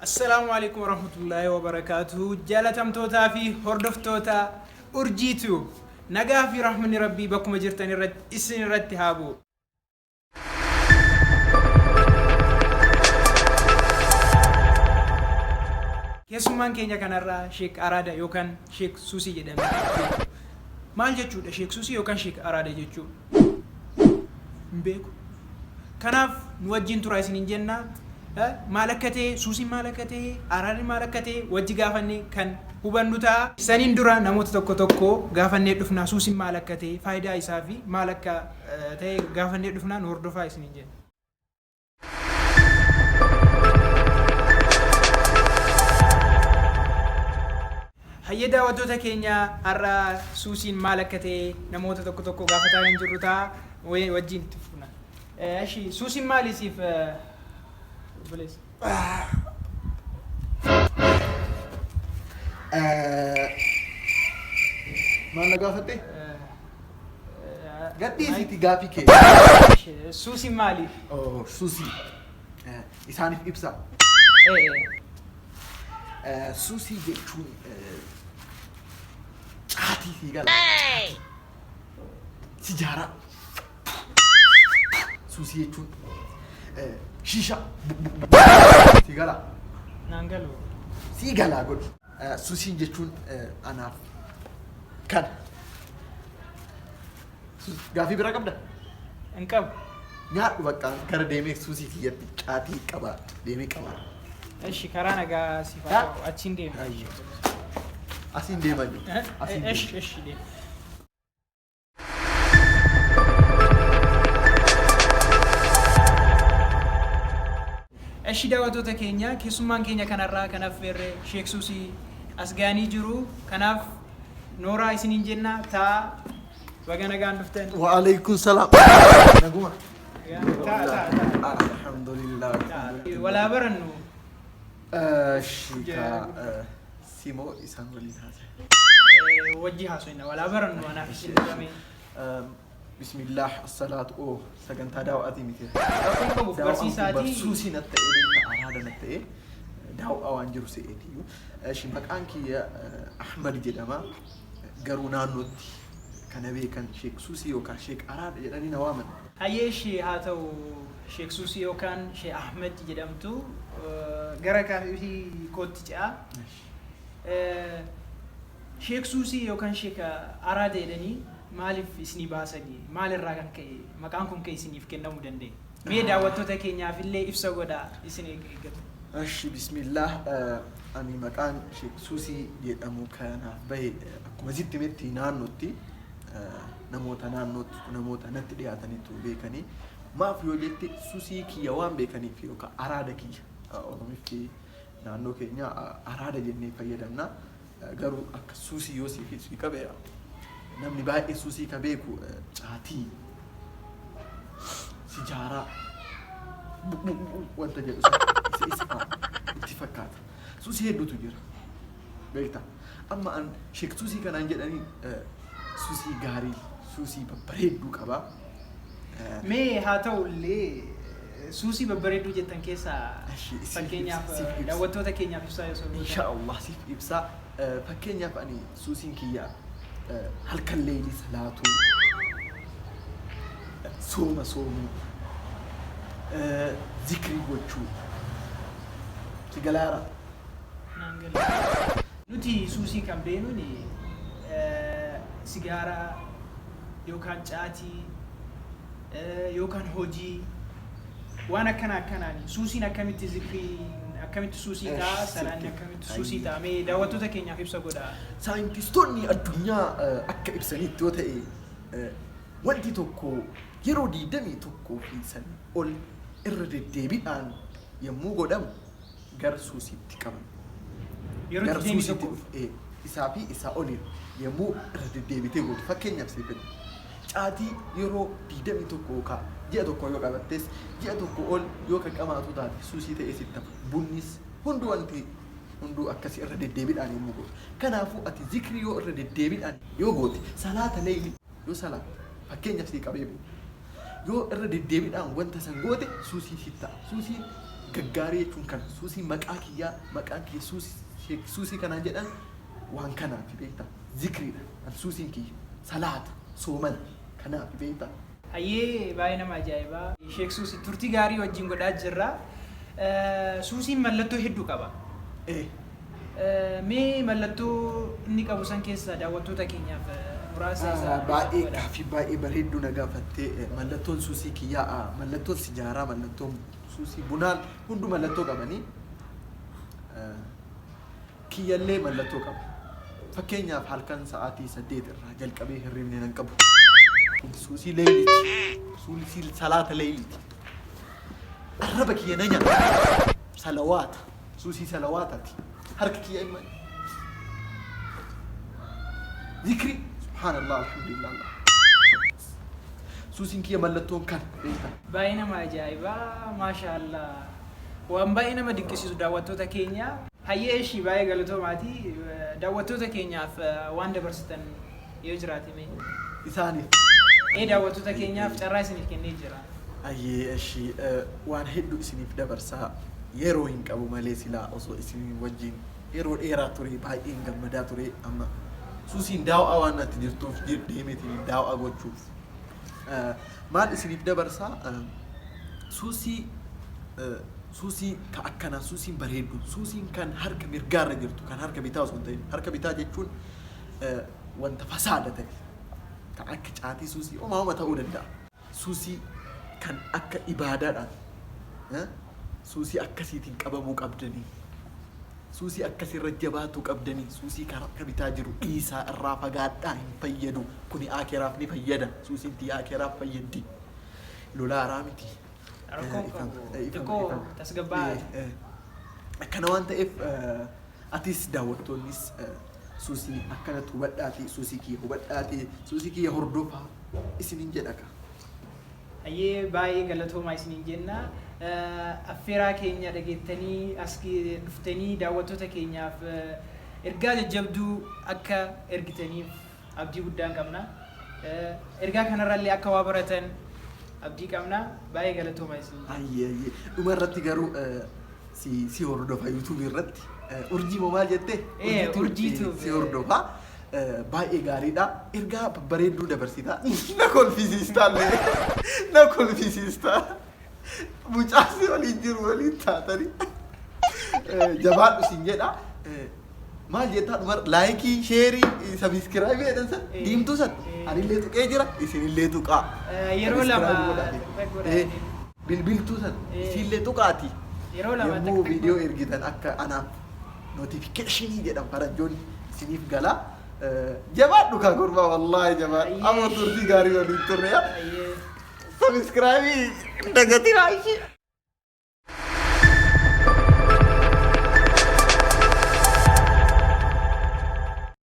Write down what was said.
Assalaamu alaikum warahmatullaahi wabarakaatuhu. Jaalatamtootaa fi hordoftoota Urjii Tube. Nagaa fi rahmanni Rabbii bakkuma jirtan irratti isin irratti haa bu'u. Keessummaan keenya kanarraa Sheek Araada yookaan Sheek Suusii jedhamee beekama. Maal jechuudha Sheek Suusii yookaan Sheek Araada jechuun? Hin beeku. Kanaaf nu wajjin turaa isiniin jenna. Maal akka ta'e, suusiin maal akka ta'e, araarri maal akka ta'e wajji gaafannee kan hubannu ta'a. Saniin dura namoota tokko tokko gaafannee dhufna suusiin maal akka ta'e, faayidaa isaa fi maal akka ta'e gaafannee dhufna nu hordofaa isiniin jenna. Hayyee daawwattoota keenya har'a suusiin maal akka ta'e namoota tokko tokko gaafataa kan jirru ta'a. Wajjin itti fufna. Eshi suusiin maali siif obboleessa? Maal na gaafatte? Gadhiisiiti gaafii kee. Suusiin maali? Oh, suusii. Isaaniif ibsa. Suusii jechuun caatii sii gala. Sijaaraa. Suusii jechuun shiishaa. Sii galaa. Naan galu. Sii galaa godhi. Suusiin jechuun anaaf kana. Gaafii biraa qabda? Hin qabu. Nyaadhu bakka gara deemee suusii kiyyatti caatii qaba deemee qaba. Eshi karaa nagaa siif haa ta'u achiin deema. Asiin deemaa jiru. Asiin deema. Eshi eshi deema. Eshi daawwattoota keenya keessummaan keenya kanarraa kan affeerre Sheek Suusii as ga'anii jiru. Kanaaf nooraa isiniin jenna ta'a baga nagaan dhuftan. Wa'alaikum salaam. Naguma. Ta'a ta'a ta'a. Alhamdulillah. Walaa barannu. Shika Simoo isaan waliin haasa'e. Wajji haasofna walaa barannu anaaf isin dhugame. Bismillah assalaatu oo sagantaa daaw'atii miti. Rakkoon qabuuf barsiisaatii. Suusii natti ta'ee beekta araada natti ta'ee daaw'aa waan jiru se'eetiyyuu. Eshi maqaan kiyya Ahmad jedhama. Garuu naannootti kana beekan Sheek Suusii yookaan Sheek Araada jedhanii na waaman. Hayyee ishii haa ta'u Sheek Suusii yookaan Sheek Ahmed jedhamtu gara gaafii kootti ce'a. Sheek Suusii yookaan Sheek Araada jedhanii maaliif isinii baasanii? Maalirraa kan ka'e maqaan kun kan isiniif kennamuu danda'e? Mee daawwattoota keenyaaf illee ibsa godhaa isin eeggatu. Eshi bismillah ani maqaan Sheek Suusii jedhamu kanaaf bahe akkuma sitti himetti naannootti namoota naannootti namoota natti dhiyaatanitu beekanii maaf yoo jette susii kiyya waan beekaniif yookaan araada kiyya Oromiffi naannoo keenya araada jennee fayyadamna garuu akka suusii yoo siif sii qabe namni baay'ee suusii ka beeku caatii sijaaraa wanta jedhu isa isa itti fakkaata suusii hedduutu jira beekta amma an sheek suusii kanaan jedhanii suusii gaarii suusii babbareedduu qaba. Mee haa ta'u illee suusii babbareedduu jettan keessaa fakkeenyaaf daawwattoota keenyaaf ibsaa yoo soboota. Insha Allah siif ibsaa. Fakkeenyaaf ani suusiin kiyya halkan leelii salaatuu, sooma soomuu, zikrii gochuu. Si galaara. Naan gale. Nuti suusii kan beenuun sigaaraa yookaan caatii yookaan hojii waan akkana akkanaani. Suusiin akkamitti zikrii akkamitti suusii ta'a salaanni akkamitti suusii ta'a mee daawwattoota keenyaaf ibsa godhaa. Saayintistoonni addunyaa akka ibsanitti yoo ta'e wanti tokko yeroo 21 fi sanii ol irra deddeebiidhaan yommuu godhamu gara suusiitti qabama. Yeroo Gara 21. suusiitti dhufu. Isaa fi isaa oliin yommuu irra deddeebitee gootu fakkeenyaaf siif kenna. Caatii yeroo 21 yookaan ji'a tokko yoo qabattes ji'a tokko ol yoo kan qamaatu taate suusii ta'ee sitti hafa. Bunnis hunduu wanti hunduu akkasii irra deddeebiidhaan yommuu gootu. Kanaafuu ati zikrii yoo irra deddeebiidhaan yoo goote salaata leeyli yoo salaatte fakkeenyaaf sii qabee beeku. Yoo irra deddeebiidhaan wanta san goote suusii sitti ta'a. Suusiin Gaggaarii jechuun kana. Suusii maqaa kiyyaa, maqaan kiyya suusii, suusii kanaan jedhan waan kanaaf, beektaa? Zikriidha. An suusiin kiyya salaata, soomana, kanaaf, beektaa? Hayyee, baay'ee nama ajaa'ibaa. Sheek Suusii, turtii gaarii wajjin godhaa jirra. Suusiin mallattoo hedduu qaba. Mee mallattoo inni qabu san keessa daawwattoota keenyaaf muraasa isaa Baay'ee godha. Gaaffii baay'ee bareedduu na gaafattee. Mallattoon suusii kiyyaa, mallattoon sijaaraa, mallattoon suusii bunaan hundu mallattoo qabanii, kiyyallee mallattoo qaba. Fakkeenyaaf, halkan sa'aatii 8 irraa jalqabee hirribni nan qabu. Kun suusii leeyliiti. Suusii salaata leeyliiti. Arraba kiyya na nyaata. Salawaata. Suusii salawaataati. Harka kiyya imma zikri, subhaanallah, alhamdulillah. Allah. Suusiin kiyya mallattoon kan, beektaa? Baay'ee nama ajaa'ibaa, maashaallah. Waan baay'ee nama dinqisiisu daawwattoota keenya. Hayyee, ishii baay'ee galatoomaati. Daawwattoota keenyaaf waan dabarsitan yoo jiraate mee. Isaaniif. Ee, daawwattoota keenyaaf carraa isiniif kennee jira. Ayyee, ishii waan hedduu isiniif dabarsaa, yeroo hin qabu malee silaa osoo isin wajjin yeroo dheeraa ture baay'een gammadaa ture. Amma suusiin daaw'aa waan natti jirtuuf deemeetiin daaw'aa gochuuf. Maal isiniif dabarsaa? Suusii, suusii ka akkanaa, suusiin bareeddu, suusiin kan harka mirgaarra jirtu, kan harka bitaa osoo hin ta'in. Harka bitaa jechuun wanta fasaada ta'e kan akka caatii, suusii homaa homa ta'uu danda'a. Suusii kan akka ibaadaadhaan, suusii akkasiitiin qabamuu qabdanii, suusii akkasirra jabaatuu qabdanii, suusii kan harka bitaa jiru dhiisaa, irraa fagaadhaa, hin fayyadu. Kuni akeraaf ni fayyada. Suusiin tiyya akeraaf fayyaddi. Lolaa haaraa miti. Rakkoon qabu. Xiqqoo tasgabbaa'aati. Akkana waan ta'eef, atis daawwattoonnis suusii akkanatti hubadhaati, suusii kiyya hubadhaati, suusii kiyya hordofaa isiniin jedha ka. Hayyee, baay'ee galatoomaa isiniin jenna. Affeeraa keenya dhageettanii as dhuftanii daawwattoota keenyaaf ergaa jajjabduu akka ergitaniif abdii guddaan qabna. Ergaa kanarrallee akka waa baratan abdii qabna. Baay'ee galatoomaa isiniin jenna. Ayyee ayyee, dhuma irratti garuu si hordofa YouTube irratti. Urjii moo maal jettee? Urjii Tube. Si hordofa. Baay'ee gaariidha. Ergaa babbareedduu dabarsita. Na kolfisiistaa illee. Na kolfisiistaa. Mucaasi waliin jiru waliin taatanii. Jabaadhu siin jedha. Maal jettaa dhumar? Like, share, subscribe jedhan san, diimtuu san, anillee tuqee jira, isinillee tuqaa. Yeroo lama Subscribe godhaa. Tuqee godhaa. Bilbiltuu san isiillee tuqaati. Yeroo lama Yommuu tak tak viidiyoo ergitan akka anaaf notification jedhan faranjoonni isiniif gala. Jabaadhu kaa gurbaa, wallaahi jabaadhu. Ayyee. Amma turtii gaarii waliin turre. Hayyee. Subscribe dagatinaa ishee.